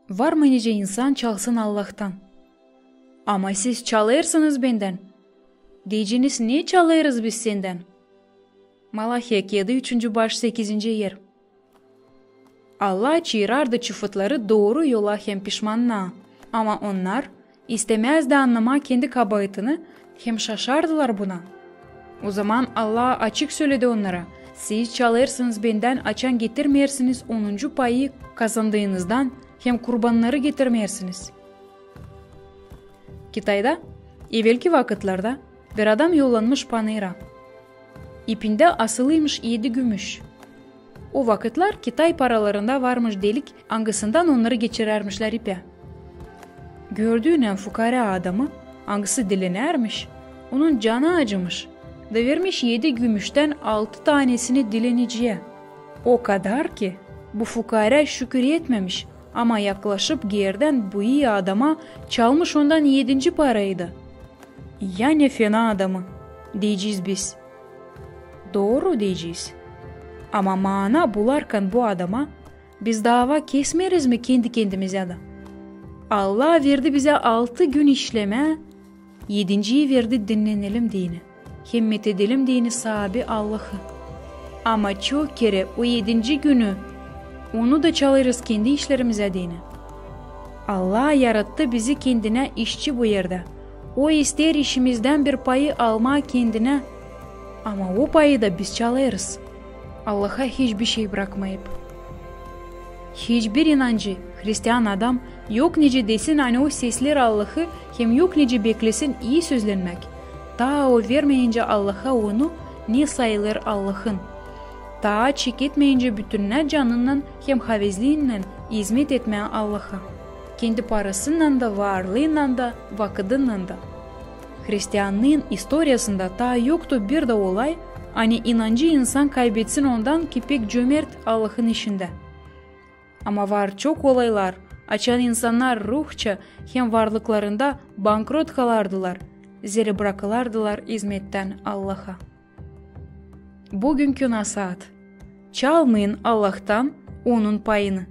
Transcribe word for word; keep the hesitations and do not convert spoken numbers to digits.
Var mı nicä insan çalsın Allahtan? Ama siz çalêrsınız bendän. Deyeceniz, ne çalêrız biz sendän? Malahiya kiyedi, üçüncü baş, sekizinci er. Allah çaarardı çıfıtları dooru yola hem pişmannaa. Ama onnar istämäzdä annamaa kendi kabaatını hem şaşardılar buna. O zaman Allah açık söledi onnara: siz çalêrsınız bendän, açan getirmeersiniz onuncu payı kazandıınızdan hem kurbannarı getirmeersiniz. Kitayda evelki vakıtlarda bir adam yollanmış panıra. İpindä asılıymış edi gümüş. O vakıtlar Kitay paralarında varmış delik, angısından onnarı geçirärmişlär ipä. Gördüünän fukaarä adamı, angısı dilenärmiş, onun canı acımış da vermiş edi gümüştän altı tanesini dileniciyä. O kadar ki, bu fukaarä şükür etmämiş, ama yaklaşıp geerdän bu ii adama çalmış ondan edinci parayı da. Ya ne fena adamı, deyeciz biz. Dooru deyeciz. Ama maana bularkan bu adama, biz daava kesmeeriz mi kendi-kendimizä dä? Allah verdi bizä altı gün işlemää, edinciyi verdi dinnenelim deyni hem methedelim deyni saabi Allahı. Ama çok kerä o edinci günü onu da çalêrız kendi işlerimizä deyni. Allah yarattı bizi kendinä işçi bu erdä. O isteer işimizdän bir payı almaa kendinä. Ama o payı da biz çalêrız, Allaha hiçbir şey brakmayıp. Hiçbir inancı hristian adam yok nicä desin, ani o sesleer Allahı, hem yok nicä beklesin ii sözlenmäk, taa o vermeyincä Allaha onu, ne sayılêr Allahın. Taa çeketmeyincä bütünnä canınnan hem havezlinnän izmet etmää Allaha, kendi parasınnan da, varlıınnan da, vakıdınnan da. Hristianlıın istoriyasında taa yoktu bir dä olay, ani inancı insan kaybetsin ondan, ki pek cömert Allahın işindä. Ama var çok olaylar, açan insannar ruhça hem varlıklarında bankrot kalardılar, zerä brakılardılar izmettän Allaha. Bugünkü nasaat: çalmayın Allahtan onun payını.